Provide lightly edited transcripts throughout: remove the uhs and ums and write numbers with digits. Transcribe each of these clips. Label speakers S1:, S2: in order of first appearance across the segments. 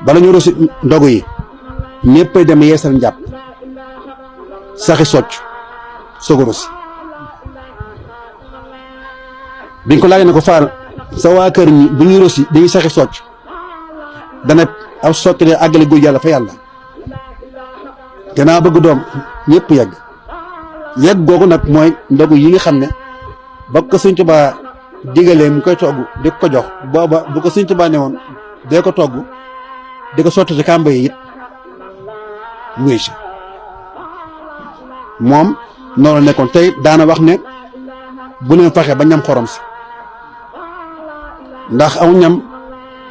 S1: bala ñu rosi ndogu yi ñëppay dem yeesal njàpp saxi socc soog a rosi biñ ko laajee ne ko faal sa waa kër ñi bu ñuy rosi dañuy saxi socc dana aw socc de àggale guy yàlla fa yàlla danaa bëgg doom ñëpp yegg googu nag mooy ndogu yi nga xam ne ba ko Sëñ Tuubaa digalee mu koy togg di ko jox booba bu ko Sëñ Tuubaa ne woon dee ko togg di ko sotti ci kàmba yi it wéy si moom noonu la nekkoon tey daana wax ne bu leen fexe ba ñam xorom si ndax aw ñam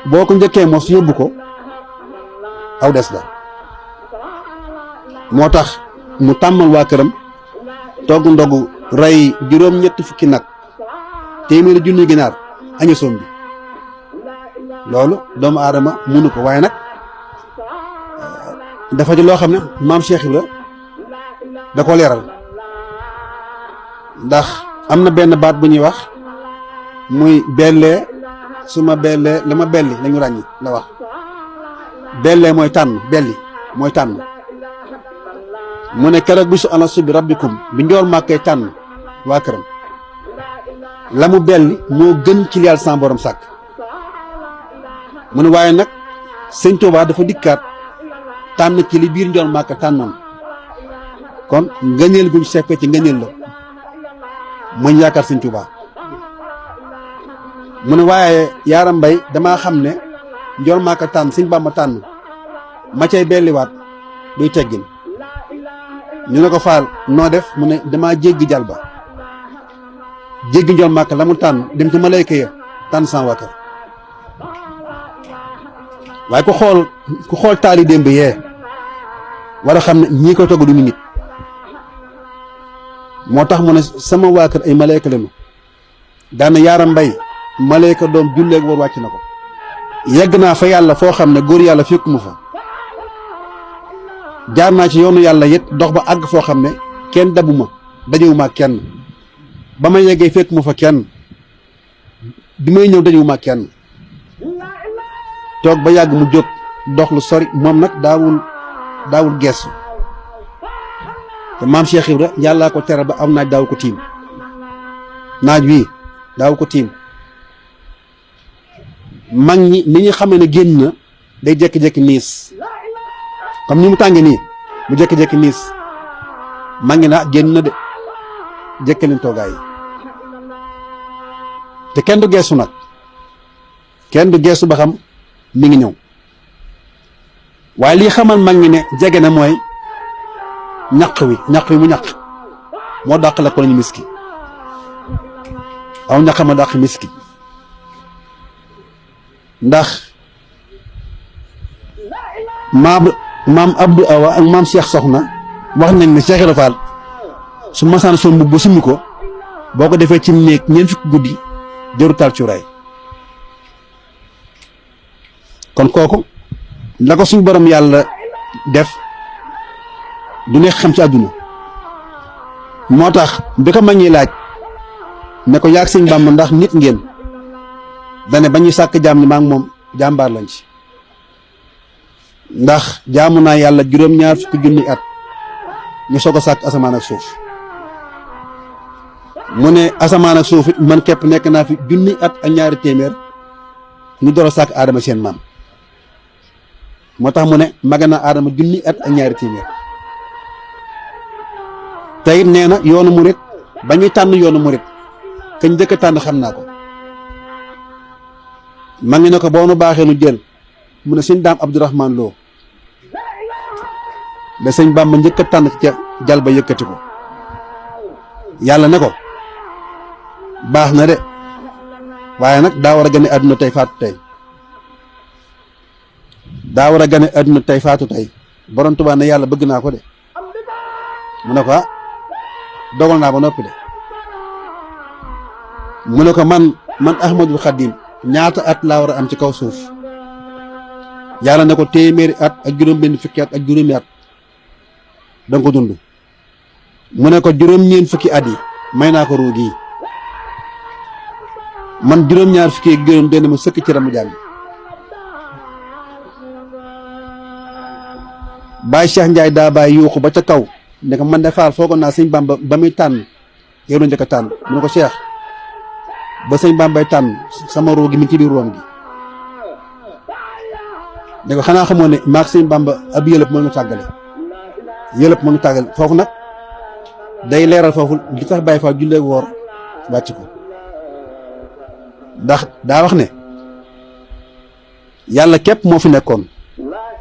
S1: boo ko njëkkee mos yóbbu ko aw des la moo tax mu tàmmal waa këram togg ndogu rey juróom-ñetti fukki nag téeméeri junni ginaar añu soom bi loolu doomu aadama munu ko waaye nag dafa di loo xam ne maam Cheikh Ibra da ko leeral ndax am na benn baat bu ñuy wax muy bellee su ma bellee la ma belli lañu ràññi la wax bellee mooy tànn belli mooy tànn mu ne keroog bisu alastu bi rabbikum bi njool màkkee tànn waa këram la mu belli moo gën ci li Yàlla sa borom sàkk mu ne waaye nag Sëñ Tuubaa dafa dikkaat tànn ci li biir njool màkk tànnoon kon ngëneel guñ seppee ci ngëneel la mooy yaakaar Sëñ Tuubaa mu ne waaye yaaram mbay damaa xam ne njool màkk tànn Sëñ Bàmba tànn ma cay belliwaat duy teggin ñu ne ko faal noo def mu ne damaa jéggi jal ba jéggi njool màkk la mu tànn dem ci malayka ya tànn san waa kër waaye ku xool taali démb yee war a xam ne ñii ko togg du ñu nit moo tax mu ne sama waa kër ay malayka lañu daana yaaram mbay malayka doom julleeg war wàcc na ko yegg naa fa yàlla foo xam ne góor yàlla fekk mu fa jaar naa ci yoonu yàlla it dox ba àgg foo xam ne kenn dabuma dajewuma ak kenn ba ma yeggee fekk mu fa kenn bi may ñëw dajewuma ak kenn toog ba yàgg mu jóg dox lu sori moom nag daawul geesu te maam Cheikh Ibra yàllaa ko tere ba am naaj daaw ko tiim naaj wii daaw ko tiim mag ñi ni ñu xamee ne génn na day jékki-jékki niis comme ni mu tàngee nii mu jékki-jékki niis mag ngi naa génn na de jékki leen toogaay yi te kenn du geesu nag kenn du geesu ba xam mi ngi ñëw waaye lii xamal mag ñi ne jege na mooy ñaq wi mu ñaq moo dàq la ko lañu miski aw ñaq ma dàq miski ndax maam Abdou Awa ak maam Cheikh Soxna wax nañ ne Cheikh Ibra Fall su masaan sol mbubb ba summi ko boo ko defee ci néeg ñeent fukki guddi jëru taal cuuraay kon kooku la ko suñu borom yàlla def du nekk xam ci àdduna moo tax bi ko mag ñi laaj ne ko yaag Sëñ Bàmba ndax nit ngeen dane ba ñuy sàkk jaam ni maa ngi moom jàmbaar lañ ci ndax jaamu naa yàlla juróom-ñaar fukki junni at ñu soog a sàkk asamaan ak suuf mu ne asamaan ak suuf it man képp nekk naa fi junni at ak ñaari téeméer ñu door a sàkk aadama seen maam moo tax mu ne maga naa aadama junni at ak ñaari téeméer tey nee na yoonu murit ba ñuy tànn yoonu murit kañ dëkk tànn xam naa ko ma ngi ne ko boo nu baaxee nu jël mu ne sëñ daam Abdourahman Lo da sëñ Bàmba njëkk a tànn ca jal ba yëkkati ko yàlla ne ko baax na de waaye nag daa war a gane àdduna tey faatu tey daa war a gane àdduna tey faatu tey borom Tuubaa ne yàlla bëgg naa ko de mu ne ko ah dogal naa ba noppi de mu ne ko man Ahmadul Xadim ñaata at laa war a am ci kaw suuf yàlla ne ko téeméeri at ak juróom-benn fukki at ak juróomi at danga ko dund mu ne ko juróom-ñeent fukki at yi may naa ko ruug yi man juróom-ñaar fukki ak juróom dana ma sëkk ci ramu jàmm Baye Cheikh Ndiaye daa bàyyi yuuxu ba ca kaw ne ko man de Fall foogoon naa sëñ Bamba ba muy tànn yow la njëkk a tànn mu ne ko Cheikh ba sëñ Bambay tànn sama ruu gi mi ci biir room gi ne ko xanaa xamoo ne maag sëñ Bamba ab yëlëb moo ñu tàggale yëlëb moo ñu tàggale foofu nag day leeral foofu li tax Baye Fall jullee woor wàcc ko ndax daa wax ne yàlla képp moo fi nekkoon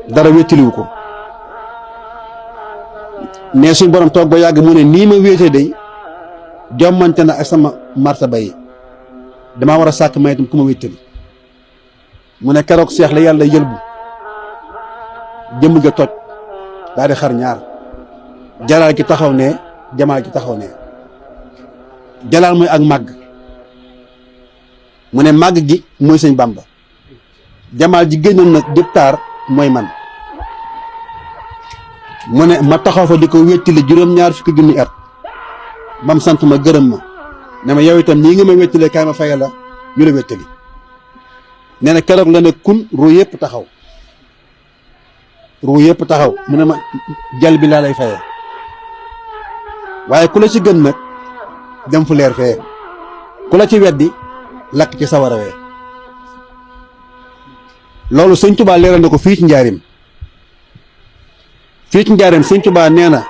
S1: dara wéttaliwu ko ne suñ borom toog ba yàgg mu ne nii ma wéetee day jommante na ak sama martaba yi damaa war a sàkk may itam ku ma wéttali mu ne keroog seex la yàlla yëlbu jëmm ga toj daal di xar ñaar jalaal gi taxaw ne jamaal gi taxaw ne jalaal mooy ak màgg mu ne màgg gi mooy sëñ Bamba jamaal ji génnoon nag jëpp taar mooy man mu ne ma taxaw fa di ko wéttali juróom-ñaar fukki junni at bam sant ma gërëm ma ne ma yow itam nii nga ma wéttalee kaay ma fayal la ñu la wéttali nee na keroog la ne kun ruu yëpp taxaw mu ne ma jal bi laa lay fayee waaye ku la ci gën nag dem fu leer fee ku la ci weddi lakk ci sawara wee loolu sëñ Tuubaa leeral na ko fii ci njaarim sëñ Tuubaa nee na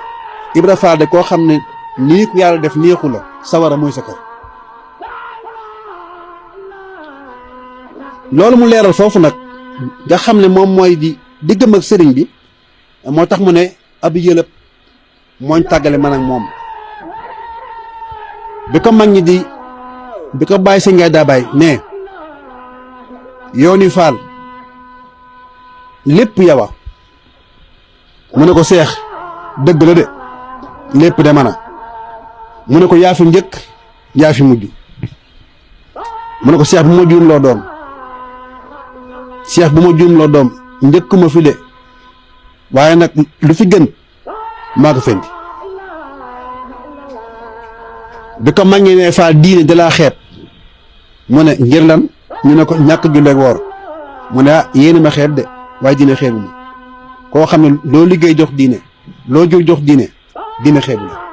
S1: Ibra Faal de koo xam ne nii ku yàlla def neexu la sawara mooy sa kër loolu mu leeral foofu nag nga xam ne moom mooy di diggam ak sëriñ bi moo tax mu ne ab yëlëb mooñ tàggale man ak moom bi ko mag ñi bi ko bàyyi sëñ Ngaye daa bàyyi ne yooni Faal lépp yawa mu ne ko seex dëgg la de lépp de mana mu ne ko yaa fi njëkk yaa fi mujj mu ne ko seex bu ma juum loo doom seex bu ma juum loo doom njëkk ma fi de waaye nag lu fi gën maa ko fendi bi ko mag ñi ne Faal diine da laa xeeb mu ne ngir lan ñu ne ko ñàkk julleek woor mu ne ah yéen ma xeeb de waaye diine xeebu ma koo xam ne loo liggéey jox diine loo jur jox diine xeebu la